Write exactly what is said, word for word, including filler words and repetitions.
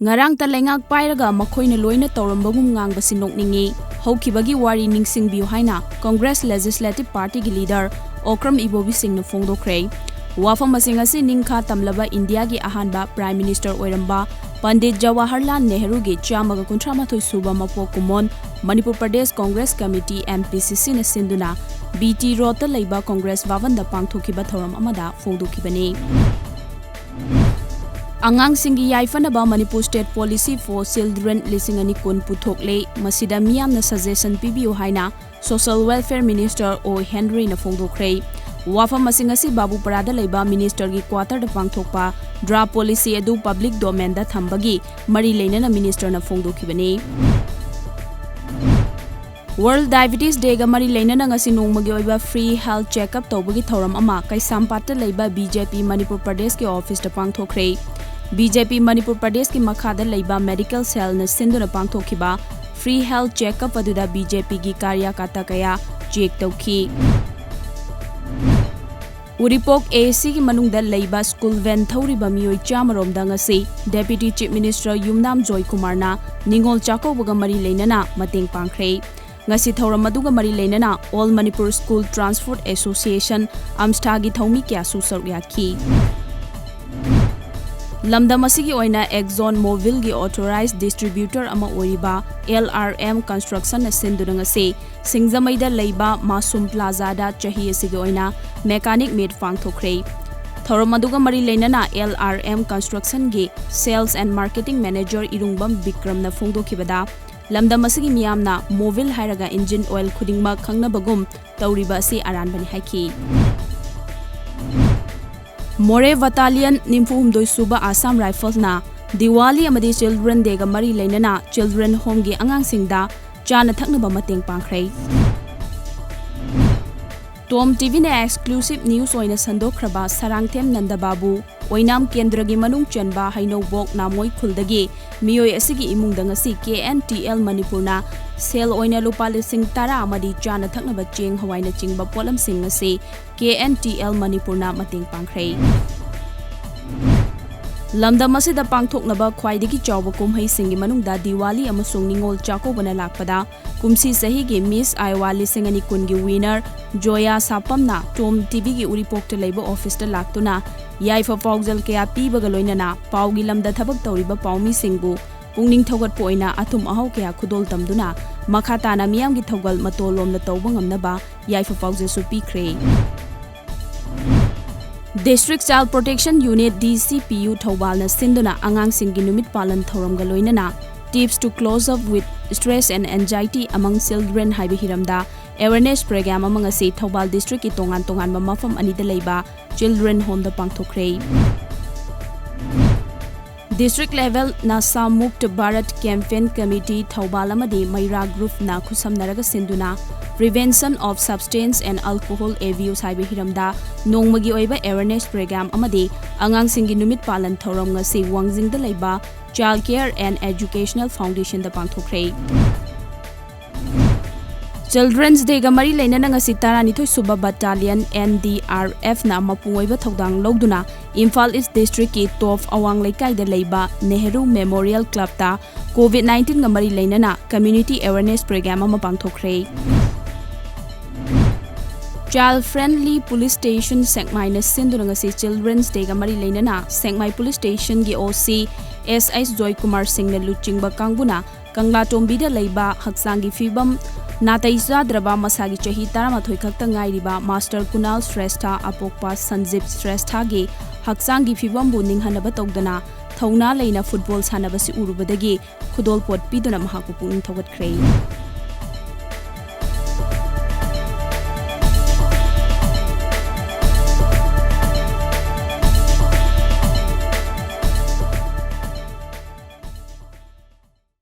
ꯉꯔꯥꯡꯇ ꯂꯩꯉꯥꯛ ꯄꯥꯏꯔꯒ ꯃꯈꯣꯏꯅ ꯂꯣꯏꯅ ꯇꯧꯔꯝꯕꯒꯨꯝ ꯉꯥꯡꯕꯁꯤ ꯅꯣꯛꯅꯤꯡꯉꯤ꯫ ꯍꯧꯈꯤꯕꯒꯤ ꯋꯥꯔꯤ ꯅꯤꯡꯁꯤꯡꯕꯤꯌꯨ ꯍꯥꯏꯅ Congress Legislative Partyꯒꯤ leader ꯑꯣꯀ꯭ꯔꯝ ꯏꯕꯣꯕꯤ ꯁꯤꯡꯅ ꯐꯣꯡꯗꯣꯛꯈ꯭ꯔꯦ꯫ ꯋꯥꯐꯝ ꯑꯁꯤ ꯉꯁꯤ ꯅꯤꯡꯈꯥ ꯇꯝꯂꯕ ꯏꯟꯗꯤꯌꯥꯒꯤ ꯑꯍꯥꯟꯕ Prime Minister ꯑꯣꯏꯔꯝꯕ ꯄꯟꯗꯤꯠ ꯖꯋꯥꯍꯔꯂꯥꯜ ꯅꯦꯍꯔꯨꯒꯤ ꯆꯥꯝꯃꯒ ꯀꯨꯟꯊ꯭ꯔꯥ ꯃꯥꯊꯣꯏ ꯁꯨꯕ ꯃꯄꯣꯛ ꯀꯨꯝꯑꯣꯟ Manipur Pradesh Congress Committee, M P C C ꯅ ꯁꯤꯟꯗꯨꯅ B T Roadꯇ ꯂꯩꯕ Congress ꯚꯕꯟꯗ ꯄꯥꯡꯊꯣꯛꯈꯤꯕ ꯊꯧꯔꯝ ꯑꯃꯗ ꯐꯣꯡꯗꯣꯛꯈꯤꯕꯅꯤ꯫ ꯑꯉꯥꯡꯁꯤꯡꯒꯤ ꯌꯥꯏꯐꯅꯕ Manipur State Policy for Children ꯂꯤꯁꯤꯡ ꯑꯅꯤ ꯀꯨꯟ ꯄꯨꯊꯣꯛꯂꯦ꯫ ꯃꯁꯤꯗ ꯃꯤꯌꯥꯝꯅ suggestion ꯄꯤꯕꯤꯌꯨ ꯍꯥꯏꯅ Social Welfare Minister ꯑꯣ ꯍꯦꯟꯔꯤꯅ ꯐꯣꯡꯗꯣꯛꯈ꯭ꯔꯦ꯫ ꯋꯥꯐꯝ ꯑꯁꯤ ꯉꯁꯤ ꯕꯥꯕꯨꯄꯥꯔꯥꯗ ꯂꯩꯕ ministerꯒꯤ quarterꯗ ꯄꯥꯡꯊꯣꯛꯄ draft policy ꯑꯗꯨ public domainꯗ ꯊꯝꯕꯒꯤ ꯃꯔꯤ ꯂꯩꯅꯅ ministerꯅ ꯐꯣꯡꯗꯣꯛꯈꯤꯕꯅꯤ꯫ World Diabetes Dayꯒ ꯃꯔꯤ ꯂꯩꯅꯅ ꯉꯁꯤ ꯅꯣꯡꯃꯒꯤ ꯑꯣꯏꯕ free health checkup ꯇꯧꯕꯒꯤ ꯊꯧꯔꯝ ꯑꯃ ꯀꯩꯁꯥꯝꯄꯥꯠꯇ ꯂꯩꯕ B J P ꯃꯅꯤꯄꯨꯔ ꯄ꯭ꯔꯗꯦꯁꯀꯤ officeꯇ ꯄꯥꯡꯊꯣꯛꯈ꯭ꯔꯦ꯫ B J P ꯃꯅꯤꯄꯨꯔ ꯄ꯭ꯔꯗꯦꯁꯀꯤ ꯃꯈꯥꯗ ꯂꯩꯕ medical cellꯅ ꯁꯤꯟꯗꯨꯅ ꯄꯥꯡꯊꯣꯛꯈꯤꯕ free health checkup ꯑꯗꯨꯗ B J Pꯒꯤ ꯀꯥꯔꯌꯥꯀꯥꯇꯥ ꯀꯌꯥ check ꯇꯧꯈꯤ꯫ ꯎꯔꯤꯄꯣꯛ A Cꯒꯤ ꯃꯅꯨꯡꯗ ꯂꯩꯕ school van ꯊꯧꯔꯤꯕ ꯃꯤꯑꯣꯏ ꯆꯥꯝꯃꯔꯣꯝꯗ ꯉꯁꯤ Deputy Chief Minister ꯌꯨꯝꯅꯥꯝ ꯖꯣꯏꯀꯨꯃꯥꯔꯅ ꯅꯤꯉꯣꯜ ꯆꯥꯛꯀꯧꯕꯒ ꯃꯔꯤ ꯂꯩꯅꯅ ꯃꯇꯦꯡ ꯄꯥꯡꯈ꯭ꯔꯦ꯫ ꯉꯁꯤ ꯊꯧꯔꯝ ꯑꯗꯨꯒ ꯃꯔꯤ ꯂꯩꯅꯅ All Manipur School Transport Association, ꯑꯝꯁꯊꯥꯒꯤ ꯊꯧꯃꯤ ꯀꯌꯥꯁꯨ ꯁꯔꯨꯛ ꯌꯥꯈꯤ꯫ ꯂꯝꯗꯝ ꯑꯁꯤꯒꯤ ꯑꯣꯏꯅ Exxon Mobilꯒꯤ authorized distributor ꯑꯃ ꯑꯣꯏꯔꯤꯕ L R M Constructionꯅ ꯁꯤꯟꯗꯨꯅ ꯉꯁꯤ ꯁꯤꯡꯖꯃꯩꯗ ꯂꯩꯕ ꯃꯥꯁꯨꯝ Plazaꯗ ꯆꯍꯤ ꯑꯁꯤꯒꯤ ꯑꯣꯏꯅ mechanic meet ꯄꯥꯡꯊꯣꯛꯈ꯭ꯔꯦ꯫ ꯊꯧꯔꯝ ꯑꯗꯨꯒ ꯃꯔꯤ ꯂꯩꯅꯅ L R M Constructionꯒꯤ Sales and Marketing Manager ꯏꯔꯨꯡꯕꯝ ꯕꯤꯀ꯭ꯔꯝꯅ ꯐꯣꯡꯗꯣꯛꯈꯤꯕꯗ, ꯂꯝꯗꯝ ꯑꯁꯤꯒꯤ ꯃꯤꯌꯥꯝꯅ Mobil ꯍꯥꯏꯔꯒ engine oil ꯈꯨꯗꯤꯡꯃꯛ ꯈꯪꯅꯕꯒꯨꯝ ꯇꯧꯔꯤꯕ ꯑꯁꯤ ꯑꯔꯥꯟꯕꯅꯤ ꯍꯥꯏꯈꯤ꯫ More Battalion ꯅꯤꯐꯨ ꯍꯨꯝꯗꯣꯏ ꯁꯨꯕ Assam Riflesꯅ Diwali ꯑꯃꯗꯤ Children Dayꯒ ꯃꯔꯤ ꯂꯩꯅꯅ Children Homeꯒꯤ ꯑꯉꯥꯡꯁꯤꯡꯗ ꯆꯥꯅ ꯊꯛꯅꯕ ꯃꯇꯦꯡ ꯄꯥꯡꯈ꯭ꯔꯦ꯫ Tom TVꯅ exclusive news ꯑꯣꯏꯅ ꯁꯟꯗꯣꯛꯈ꯭ꯔꯕ ꯁꯔꯥꯡꯊꯦꯝ ꯅꯟꯗꯕꯥꯕꯨ ꯑꯣꯏꯅꯥꯝ ꯀꯦꯟꯗ꯭ꯔꯒꯤ ꯃꯅꯨꯡ ꯆꯟꯕ ꯍꯩꯅꯧꯕꯣꯛ ꯅꯥꯃꯣꯏ ꯈꯨꯜꯗꯒꯤ ꯃꯤꯑꯣꯏ ꯑꯁꯤꯒꯤ ꯏꯃꯨꯡꯗ ꯉꯁꯤ K N T L ꯃꯅꯤꯄꯨꯔꯅ ꯁꯦꯜ ꯑꯣꯏꯅ ꯂꯨꯄꯥ ꯂꯤꯁꯤꯡ ꯇꯔꯥ ꯑꯃꯗꯤ ꯆꯥꯅ ꯊꯛꯅꯕ ꯆꯦꯡ ꯍꯋꯥꯏꯅꯆꯤꯡꯕ ꯄꯣꯠꯂꯝꯁꯤꯡ ꯑꯁꯤ K N T L ꯃꯅꯤꯄꯨꯔꯅ ꯃꯇꯦꯡ ꯄꯥꯡꯈ꯭ꯔꯦ꯫ ꯂꯝꯗꯝ ꯑꯁꯤꯗ ꯄꯥꯡꯊꯣꯛꯅꯕ ꯈ꯭ꯋꯥꯏꯗꯒꯤ ꯆꯥꯎꯕ ꯀꯨꯝꯍꯩꯁꯤꯡꯒꯤ ꯃꯅꯨꯡꯗ ꯗꯤꯋꯥꯂꯤ ꯑꯃꯁꯨꯡ ꯅꯤꯉꯣꯜ ꯆꯥꯛꯀꯧꯕꯅ ꯂꯥꯛꯄꯗ, ꯀꯨꯝꯁꯤ ꯆꯍꯤꯒꯤ Miss Iowa ꯂꯤꯁꯤꯡ ꯑꯅꯤ ꯀꯨꯟꯒꯤ winner ꯖꯣꯌꯥ ꯁꯥꯄꯝꯅ ꯇꯣꯝ ꯇꯤꯚꯤꯒꯤ ꯎꯔꯤꯄꯣꯛꯇ ꯂꯩꯕ ꯑꯣꯐꯤꯁꯇ ꯂꯥꯛꯇꯨꯅ ꯌꯥꯏꯐ ꯄꯥꯎꯖꯦꯜ ꯀꯌꯥ ꯄꯤꯕꯒ ꯂꯣꯏꯅꯅ ꯄꯥꯎꯒꯤ ꯂꯝꯗ ꯊꯕꯛ ꯇꯧꯔꯤꯕ ꯄꯥꯎꯃꯤꯁꯤꯡꯕꯨ ꯄꯨꯛꯅꯤꯡ ꯊꯧꯒꯠꯄ ꯑꯣꯏꯅ ꯑꯊꯨꯝ ꯑꯍꯥꯎ ꯀꯌꯥ ꯈꯨꯗꯣꯜ ꯇꯝꯗꯨꯅ ꯃꯈꯥ ꯇꯥꯅ ꯃꯤꯌꯥꯝꯒꯤ ꯊꯧꯒꯜ ꯃꯇꯣꯜꯂꯣꯝꯗ ꯇꯧꯕ ꯉꯝꯅꯕ ꯌꯥꯏꯐ ꯄꯥꯎꯖꯦꯜꯁꯨ ꯄꯤꯈ꯭ꯔꯦ꯫ District Child Protection Unit, D C P U ꯊꯧꯕꯥꯜꯅ ꯁꯤꯟꯗꯨꯅ ꯑꯉꯥꯡꯁꯤꯡꯒꯤ ꯅꯨꯃꯤꯠ ꯄꯥꯂꯟ ꯊꯧꯔꯝꯒ ꯂꯣꯏꯅꯅ Tips to Close Up with Stress and Anxiety Among Children ꯍꯥꯏꯕ ꯍꯤꯔꯝꯗ awareness program ꯑꯃ ꯉꯁꯤ ꯊꯧꯕꯥꯜ districtꯀꯤ ꯇꯣꯉꯥꯟ ꯇꯣꯉꯥꯟꯕ ꯃꯐꯝ ꯑꯅꯤꯗ ꯂꯩꯕ Children Homeꯗ ꯄꯥꯡꯊꯣꯛꯈ꯭ꯔꯦ꯫ District level Nasha Mukt Bharat Campaign Committee Thoubal ꯑꯃꯗꯤ ꯃꯩꯔꯥ groupꯅ ꯈꯨꯠꯁꯝꯅꯔꯒ ꯁꯤꯟꯗꯨꯅ Prevention of Substance and Alcohol Abuse ꯍꯥꯏꯕ ꯍꯤꯔꯝꯗ ꯅꯣꯡꯃꯒꯤ ꯑꯣꯏꯕ awareness program ꯑꯃꯗꯤ ꯑꯉꯥꯡꯁꯤꯡꯒꯤ ꯅꯨꯃꯤꯠ ꯄꯥꯂꯟ ꯊꯧꯔꯝ ꯉꯁꯤ ꯋꯥꯡꯖꯤꯡꯗ ꯂꯩꯕ Child Care and Educational Foundationꯗ ꯄꯥꯡꯊꯣꯛꯈ꯭ꯔꯦ꯫ Children's Dayꯒ ꯃꯔꯤ ꯂꯩꯅꯅ ꯉꯁꯤ ꯇꯔꯥꯅꯤꯊꯣꯏ ꯁꯨꯕ Battalion N D R Fꯅ ꯃꯄꯨꯡ ꯑꯣꯏꯕ ꯊꯧꯗꯥꯡ ꯂꯧꯗꯨꯅ ꯏꯝꯐꯥꯜ East Districtꯀꯤ ꯇꯣꯞ ꯑꯋꯥꯡ ꯂꯩꯀꯥꯏꯗ ꯂꯩꯕ Nehru Memorial Clubꯇ COVID nineteenꯒ ꯃꯔꯤ ꯂꯩꯅꯅ community awareness program ꯑꯃ ꯄꯥꯡꯊꯣꯛꯈ꯭ꯔꯦ꯫ Child Friendly Police Station ꯁꯦꯛꯃꯥꯏꯅ ꯁꯤꯟꯗꯨꯅ ꯉꯁꯤ Children's Dayꯒ ꯃꯔꯤ ꯂꯩꯅꯅ ꯁꯦꯛꯃꯥꯏ Police Stationꯒꯤ O C S H Joykumar ꯁꯤꯡꯅ ꯂꯨꯆꯤꯡꯕ ꯀꯥꯡꯕꯨꯅ ꯀꯪꯂꯥꯇꯣꯝꯕꯤꯗ ꯂꯩꯕ ꯍꯛꯆꯥꯡꯒꯤ ꯐꯤꯕꯝ ꯅꯥꯇꯩ ꯆꯥꯗ꯭ꯔꯕ ꯃꯁꯥꯒꯤ ꯆꯍꯤ ꯇꯔꯥꯃꯥꯊꯣꯏ ꯈꯛꯇ ꯉꯥꯏꯔꯤꯕ Master ꯀꯨꯅꯥꯜ ꯁ꯭ꯔꯦꯁꯊ ꯑꯄꯣꯛꯄ ꯁꯟꯖꯤꯞ ꯁ꯭ꯔꯦꯁꯊꯒꯤ ꯍꯛꯆꯥꯡꯒꯤ ꯐꯤꯕꯝꯕꯨ ꯅꯤꯡꯍꯟꯅꯕ ꯇꯧꯗꯅ ꯊꯧꯅꯥ ꯂꯩꯅ football ꯁꯥꯟꯅꯕꯁꯤ ꯎꯔꯨꯕꯗꯒꯤ ꯈꯨꯗꯣꯜꯄꯣꯠ ꯄꯤꯗꯨꯅ ꯃꯍꯥꯛꯄꯨ ꯄꯨꯛꯅꯤꯡ ꯊꯧꯒꯠꯈ꯭ꯔꯦ꯫